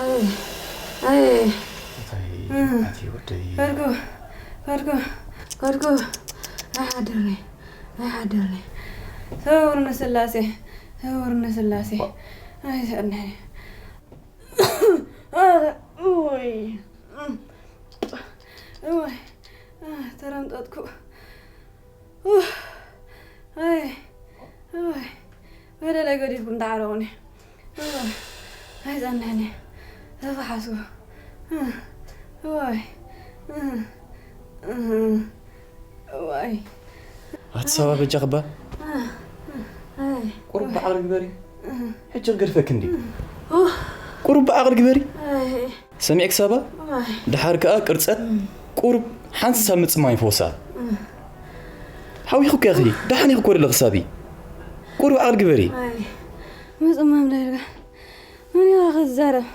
ኣይ ኣይ እንታይ ኣቲ ወደይ ፈርጎ ፈርጎ ፈርጎ ኣይሓድርኒ ኣይሓድርኒ ሰውር ንስላሴ ሰውር ንስላሴ ኣይሰእናኒ እወይ እወይ ተረምጠጥኩ እወይ እወይ በደለይ ገዲፍኩም ተዓረቑኒ ኣይጸንሕኒ ተፈሓስኩ እዋይ እዋይ ኣቲ ሳባ በጃኺ እባ ቁሩብ ብዓቕሊ ግበሪ ሕጂ ክገድፈኪ እንድዩ ቁሩብ ብዓቕሊ ግበሪ ሰሚዕኪ ሳባ ደሓር ከኣ ቅርጸት ቁሩብ ሓንሳብ ምጽማም ይፈውሳ ሓዊኹኪ ኢኺ ደሓን ኢኺ እኮ ዘለኺ ሳቢ ቁሩብ ዓቕሊ ግበሪ ምጽማም ዳይልካ መን ኢኻ ክትዛረብ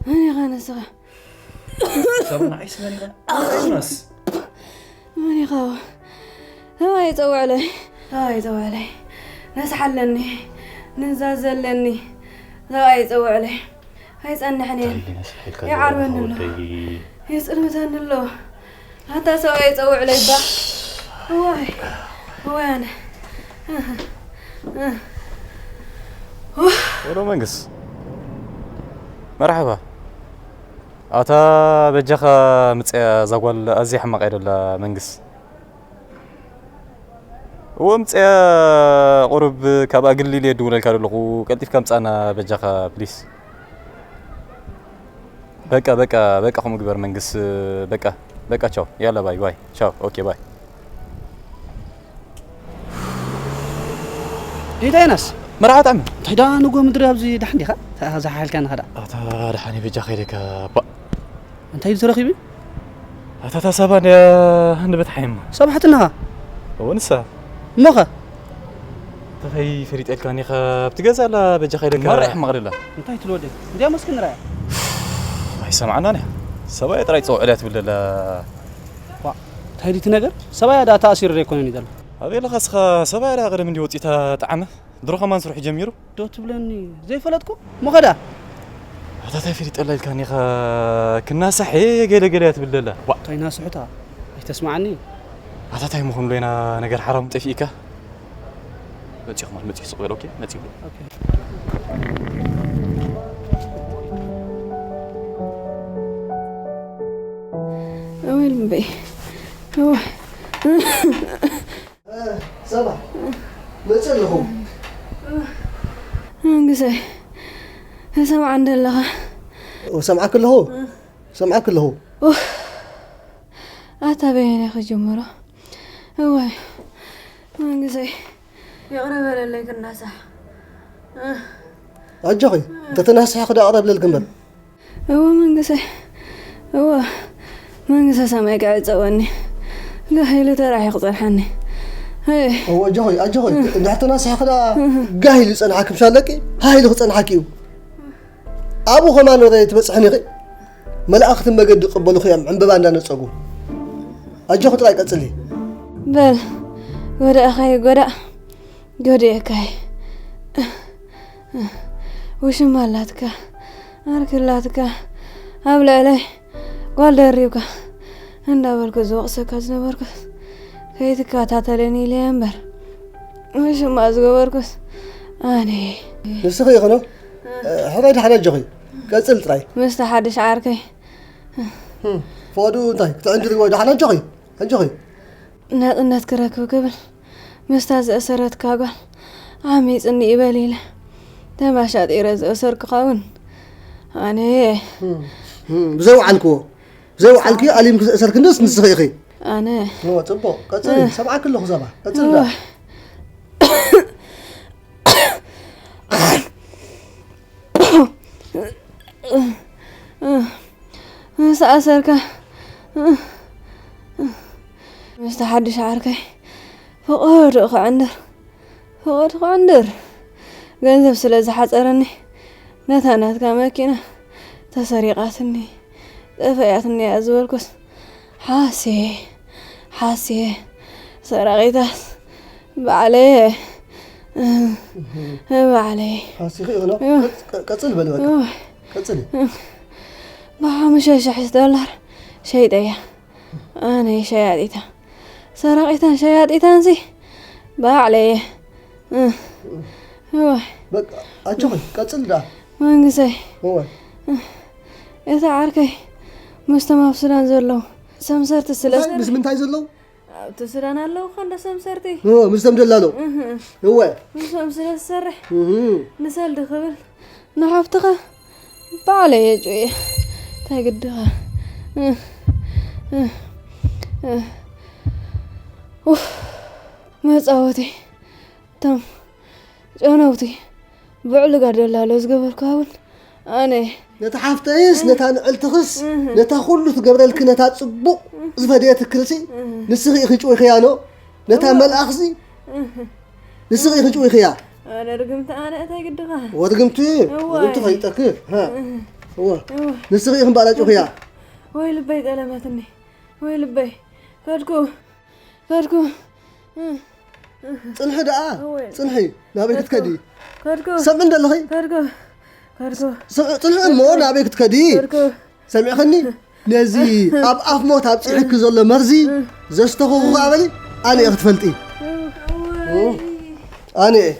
መን ኢኻ ንስኻ ሳባ ንዓይስ መን ኢኻ ዮናስ መን ኢኻ ሰብኣይ ይጸውዕለይ ሰብኣይ ይጸውዕለይ ነስሓ ኣለኒ ንዛዘ ኣለኒ ሰብኣይ ይጸውዕለይ ኣይጸንሕን እየ ይዓርበኒ ኣሎ ይጽልምተኒ ኣሎ ኣታ ሰብኣይ ይጸውዕለይ እባ እዋይ እዋይ ኣነ ወሎ መንግስ መርሓባ ኣታ በጃኻ ምጽያ እዛ ጓል ኣዝያ ሕማቕ እያ ደላ መንግስ እወ ምጽያ ቁሩብ ካብ ኣግሊል እየ ድውለልካ ዘለኹ ቀልጢፍካ ምጻና በጃኻ ፕሊስ በቃ በቃ በቃ ከምኡ ግበር መንግስ በቃ በቃ ቻው ያላ ባይ ባይ ቻው ኦኬ ባይ እንታይ ናስ መርዓ ጣዕሚ እንታይ ዳ ንጎ ምድሪ ኣብዚ ዳሕን ዲኻ ዝሓልካ ንኸዳ ኣታ ደሓን በጃ ከይደካ ባ እንታይ እዩ ዝረኺቡ ኣታ ታሳባ እንድያ ንበትሓ እሞ ሰባሕትናኻ እወ ንሳ እሞኸ ተኸይ ፈሊጠልካ ኒኻ ኣብቲ ገዛ ኣላ በጃ ከይደካ ማራ ሕማቕ ደላ እንታይ ትልወደ እንድያ መስኪ ንራያ ኣይሰማዕናን እያ ሰብኣይ ጥራይ ፀውዕልያ ትብል ደላ እንታይ ድዩ እቲ ነገር ሰብኣያ ዳ ተኣሲሩ ዶ ኣይኮነን እዩ ዘሎ ኣበይ ኣለኻ እስኻ ሰብኣያ ዳ ቀደም እንዲ ወፂታ ጣዕመ ድሮ ከማን ስርሑ ጀሚሩ ዶ ትብለኒ ዘይፈለጥኩ ሞኸዳ ኣታታይ ፈሊጠላ ኢልካኒ ኢኻ ክናሳሕ ገለ ገለ እያ ትብል ደላ እንታይ ናስሑታ ኣይተስማዓኒ ኣታታይ ምኾኑ ሎይና ነገር ሓራሙ ጠፊእካ መፂኹም መፂኹ ስቕ በል ኦኬ መፂኹ እወይ ልበይ እወይ ሰባ መፀ ኣለኹ መንግሰይ ተሰምዓ እንደለኻ ሰምዓክ ኣለኹ ሰምዓክ ኣለኹ ኣታ በየነ ክጅምሮ እወይ መንግሰይ ይቕረ በለለይ ክናሳሕ ኣጆኺ እንተተናስሐ ክዳ ቅረብ ለልክ እምበር እወ መንግሰ እወ መንግሰ ሰማይ ክዕፀወኒ ጋሂሉ ተራሒ ክፀንሓኒ እወ ኣጆኺ ኣጆኺ እንድሕር ተናስሐ ክዳ ጋሂሉ ይፀንሓኪ ምሻለቂ ሃይሉ ክፀንሓኪ እዩ ኣብኡ ከማን ወረ ትበፅሕኒ ኢኺ መላእኽቲ መገዲ ይቕበሉኺ እዮም ዕምበባ እንዳነፀጉ ኣጆኺ ጥራይ ቀፅሊ በል ወደ ኣኻይ ጎዳእ ገዲእካይ ውሽማ ኣላትካ ዓርኪ ኣላትካ ኣብ ልዕለይ ጓል ደሪብካ እንዳበልኩ ዝወቕሰካ ዝነበርኩስ ከይትከታተለኒ ኢለ እየ እምበር ውሽማ ዝገበርኩስ ኣነ ንስኺ ይኽኖ ሕራይ ድሓን ኣጆኺ ቀፅል ጥራይ ምስቲ ሓድሽ ዓርከይ ፈዱ እንታይ ክትዕንድሪ ወይ ድሓን ኣጆኺ ኣጆኺ ናፅነት ክረክብ ክብል ምስታ ዘእሰረትካ ጓል ዓሚፅኒ ይበል ኢለ ተባሻጢረ ዝእሰርኩኻ እውን ኣነ ብዘይወዓልክዎ ብዘይወዓልክዮ ኣሊምኪ ዘእሰርክንስ ንስኺ ኢኺ ኣነ ጽቡቕ ቀጽሊ ሰምዓኪ ኣለኹ ዘባ ቀጽሊ ምስ ኣሰርካ ምስቲ ሓድሽ ዓርከይ ፍቕድኡ ክዕንድር ፍቕድኡ ክዕንድር ገንዘብ ስለ ዝሓፀረኒ ነታ ናትካ መኪና ተሰሪቓትኒ ጠፈያትኒ እያ ዝበልኩስ ሓስየ ሓስየ ሰራቒታስ ባዕለየ ባዕለየ ሓሲኺ ኢኽኖ ቀፅል በል በቃ ቀጽሊ። ብሓሙሽተ ሽሕ ዶላር ሸይጠያ። ኣነ ሸያጢታ ሰራቂታን ሸያጢታንሲ ባዕለየ። እህ፣ እዋይ በቃ ኣጆኺ ቀጽሊ ደኣ። መንግሰይ፣ እወ እቲ ዓርከይ ምስቶም ኣብ ሱዳን ዘለዉ ሰምሰርቲ ስለ እንታይ ምስ ምንታይ ዘለዉ? ኣብቲ ሱዳን ኣለዉ ከንዶ ሰምሰርቲ እወ ምስቶም ደላሎ። እወ ምስኦም ስለ ዝሰርሕ እህ፣ ንሰልዲ ክብል ንሓብትኻ ባዕለየ ጩየ። እንታይ ግድኻ? ኡፍ፣ መጻወቲ እቶም ጨነውቲ ብዕሉጋ ደላሎ ዝገበርካ እውን ኣነ ነታ ሓፍተይስ ነታ ንዕልትኽስ ነታ ኩሉ ትገብረልኪ ነታ ጽቡቕ ዝፈደየትክልሲ ንስኺ ኢኺ ጭዊኽያኖ ነታ መልኣኽሲ ንስኺ ኢኺ ጭዊኽያ። ኣነ ርግምቲ ኣነ እንታይ ግድኻ? ወርግምቲ እዋይ። ወርግምቲ ፈይጠክ እወ ንስኺ ኢኺ እምበኣር ኣጭውኽያ። ወይ ልበይ ጠለመትኒ፣ ወይ ልበይ። ከድኩ፣ ከድኩ። ጽንሒ ደኣ እወ። ጽንሒ። ናበይ ክትከዲ? ከድኩ፣ ሰምዒ እንደለኺ? ከድኩ፣ ከድኩ። ጽንሒ እሞ ናበይ ክትከዲ? ከድኩ። ሰሚዕኽኒ? ነዚ ኣብ ኣፍ ሞት ኣብፂሕኪ ዘሎ መርዚ ዘስተኽኹ ከኣ በሊ ኣነ እየ ክትፈልጢ። ኣነ እየ።